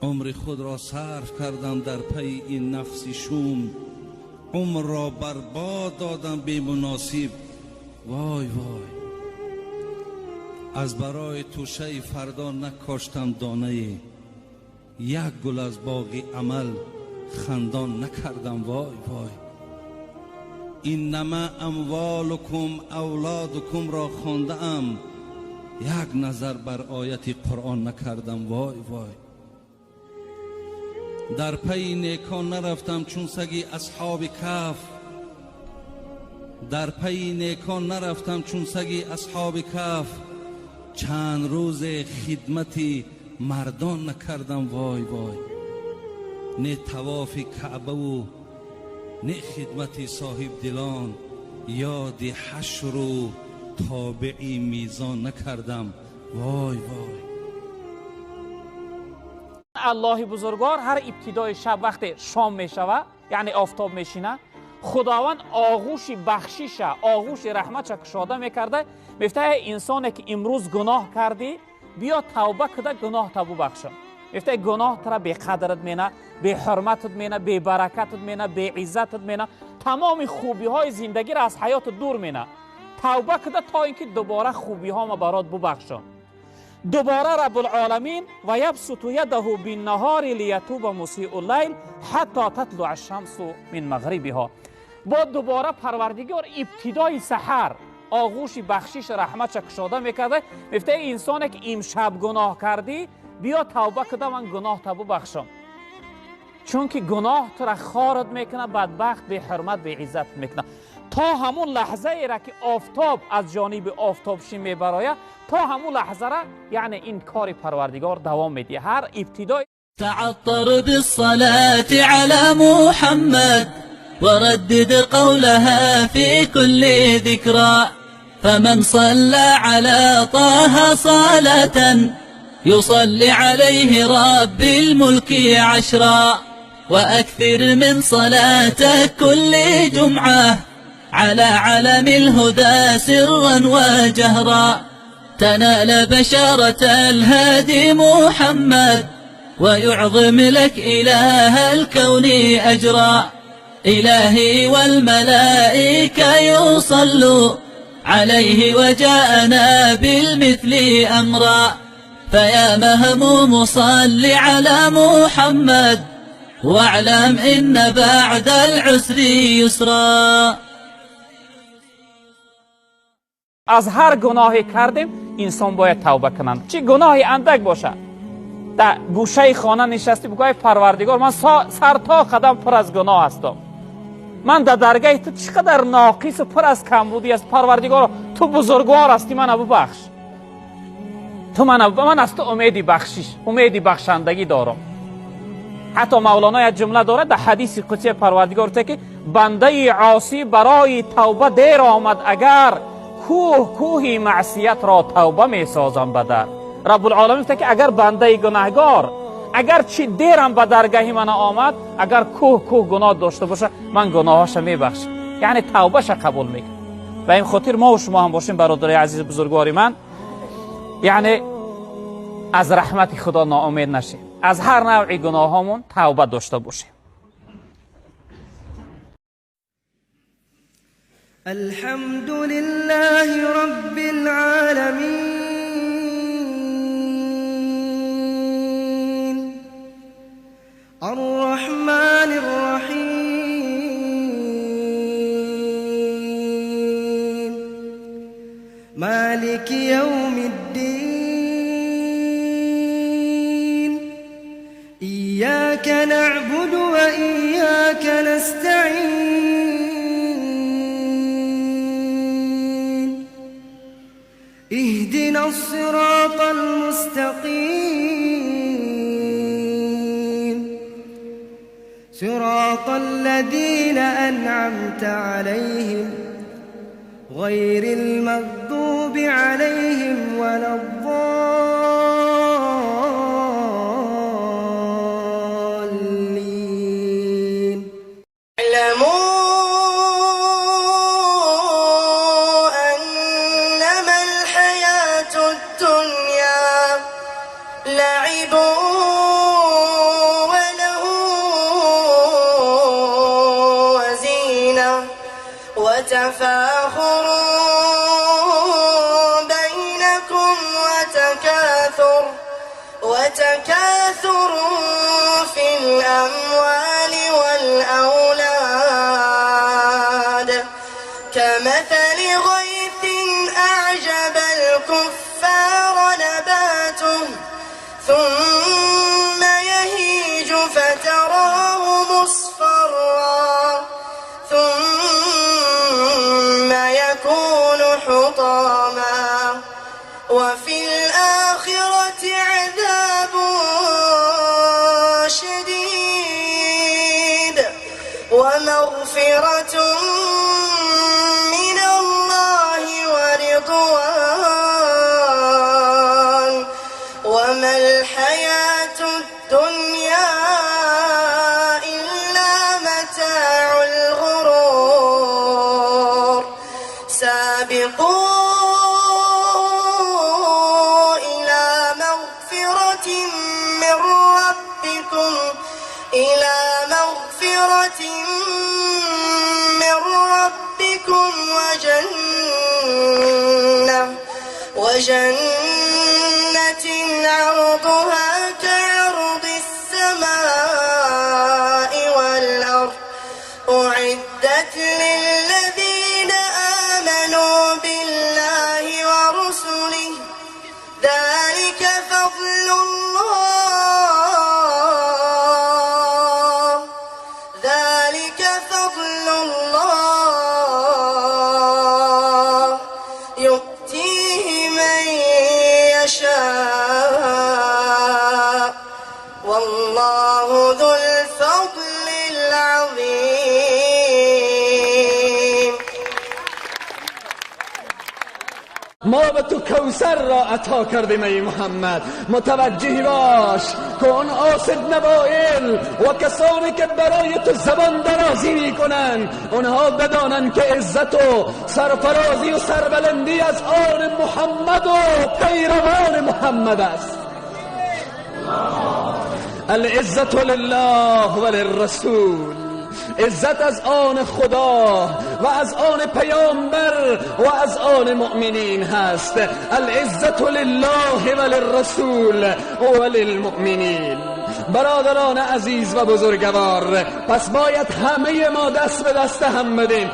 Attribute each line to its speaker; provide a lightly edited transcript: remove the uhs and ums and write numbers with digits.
Speaker 1: Умри худро сарф кардам дар пайи ин нафси шум, умрро барбод додам бемуносиб, вой вой. Аз барои тӯшаи фардо накоштам донае, як гул аз боғи амал хандон накардам, вой вой. Иннама амволукум авлодукумро хондаам, як назар бар ояти Қуръон накардам, вой вой. Дар пайи некон нарафтам чун саги асҳоби каф, дар пайи некон нарафтам чун саги асҳоби каф, чанд рӯзе хидмати мардон накардам, вой вой. Не тавофи Каъбаву не хидмати соҳибдилон, ёди ҳашру тобеи мизон накардам, вой вой.
Speaker 2: Аллоҳи бузургвор ҳар ибтидои шаб вақте шом мешавад, яъне офтоб мешинад, худованд оғӯши бахшиша, оғӯши раҳматша кушода мекарда, мефта: эй инсоне ки имрӯз гуноҳ кардӣ, биё тавба куда, гуноҳта бубахшам. Мефта: гуноҳ тура беқадрат мена, беҳурматат мена, бебаракатат мена, беиззатат мена, тамоми хубиҳои зиндагиро аз ҳаётат дур мена. Тавба куда то ин ки дубора хубиҳома барот бубахшам. Дубора Раббулоламин ва ябсуту ядаҳу биннаҳори лиятуба мусиу лайл ҳатто татлуа ашшамсу мин мағрибиҳо. Бо дубора Парвардигор ибтидои саҳар оғӯши бахшиш раҳматша кушода мекарда, мефта: инсоне ки имшаб гуноҳ кардӣ, биё тавба куда, ман гуноҳта бубахшам. Чунки гуноҳ тура хорат мекунад, бадбахт, беҳурмат, беиззат мекунад. То ҳамун лаҳзаеро ки офтоб аз ҷониби офтобшин мебарояд, то ҳамун лаҳзара, яъне ин кори Парвардигор давом медиҳад ҳар ибтидои.
Speaker 3: تعطر بالصلاة على محمد وردد قولها في كل ذكرى، فمن صلى على طه صلاة يصلي عليه رب الملك عشرا. وأكثر من صلاتك كل جمعة على علم الهدى سرا وجهرا، تنال بشارة الهادي محمد ويعظم لك إله الكون أجرا. إلهي والملائكة يصلوا عليه وجاءنا بالمثل أمرا، فيا مهموم صل على محمد واعلم إن بعد العسر يسرا.
Speaker 2: Аз ҳар гуноҳе кардем, инсон бояд тавба кунанд, чӣ гуноҳи андак бошад. Дар гӯшаи хона нишастӣ, бигӯ: Парвардигор, ман сар то қадам пур аз гуноҳ ҳастам, ман дар даргаҳи ту чӣ қадар ноқису пур аз камбудӣ аст. Парвардигоро, ту бузургвор ҳастӣ, мана бубахш, ту мана, ман аз ту умеди бахшиш, умеди бахшандагӣ дорам. Ҳатто Мавлоно як ҷумла дорад дар ҳадиси қудсии Парвардигор, гуфта ки бандаи осӣ барои тавба дер омад, агар кӯҳ кӯҳи маъсиятро тавба месозам бадар. Раббулоламин гуфта ки агар бандаи гунаҳгор агар чӣ дерам ба даргаҳи мана омад, агар кӯҳ кӯҳ гуноҳ дошта боша, ман гуноҳаша мебахшам, яъне тавбаша қабул мекунам. Ба ин хотир мо шумо ҳам бошем, бародари азизи бузургвори ман, яъне аз раҳмати Худо ноумед нашем, аз ҳар навъи гуноҳҳомон тавба дошта бошем.
Speaker 4: الحمد لله رب العالمين الرحمن الرحيم مالك يوم الدين إياك نعبد وإياك نستعين اهدنا الصراط المستقيم صراط الذين أنعمت عليهم غير المغضوب عليهم ولا الضالين.
Speaker 5: اعلموا أنما الحياة الدنيا لعب وتفاخر بينكم وتكاثر في الأموال والأولاد كمثل غيث أعجب الكفار نباته ثم يهيج فتراه مصفرا ثم يكون حطاما وفي الآخرة عذاب شديد ومغفرة من الله ورضوان وما الحياة الدنيا إلا متاع الغرور. سابقوا إلى مغفرة من ربكم وجنة عرضها كعرض السماء والأرض أعدت للذين آمنوا بالله ورسله ذلك فضل الله ذلك فضل الله يؤتيه من يشاء والله ذو الفضل العظيم.
Speaker 6: ما به تو کوثر را عطا کردیم ای محمد، متوجه باش که آن عاص بن وائل و کسانی که برای تو زبان درازی میکنند آنها بدانند که عزت و سرفرازی و سربلندی از آن محمد و پیروان محمد است. العزت لله و للرسول، عزت از آن خدا و از آن پیامبر و از آن مؤمنین هست. العزت لله و للرسول و للمؤمنین. برادران عزیز و بزرگوار، پس باید همه ما دست به دست هم بدیم.